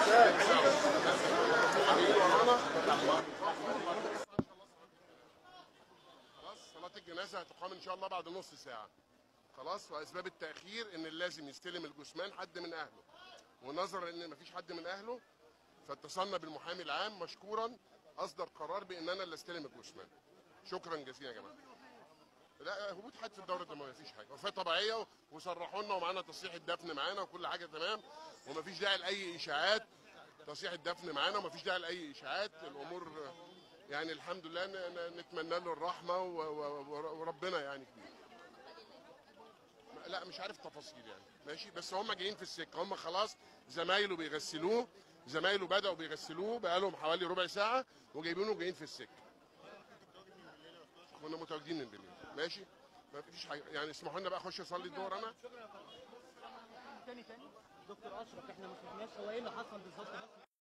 خلاص صلاة الجنازة هتقام ان شاء الله بعد نص ساعة. خلاص، واسباب التأخير ان لازم يستلم الجثمان حد من اهله، ونظرا ان مفيش حد من اهله فاتصلنا بالمحامي العام مشكورا اصدر قرار بان انا اللي استلم الجثمان. شكرا جزيلا يا جماعة. لا هبوط حد في الدورة الدموية، مفيش حاجة، وفاه طبيعية وصرحوا لنا ومعانا تصريح الدفن معانا وكل حاجة تمام، ومفيش داعي لاي اشاعات. تصريح الدفن معانا ومفيش داعي لاي اشاعات. الامور يعني الحمد لله، نتمنى له الرحمة وربنا يعني كبير. لا مش عارف تفاصيل يعني، ماشي، بس هم جايين في السكة، هم خلاص زمايله بيغسلوه، زمايله بدأوا بيغسلوه بقالهم حوالي ربع ساعة وجايبينه وجايين في السكة. كنا متواجدين من بالليل، ماشي، ما فيش حاجة يعني. اسمحوا لنا بقى اخش اصلي الدور انا. تاني دكتور اشرف، احنا ما شفناش هو ايه اللي حصل بالظبط.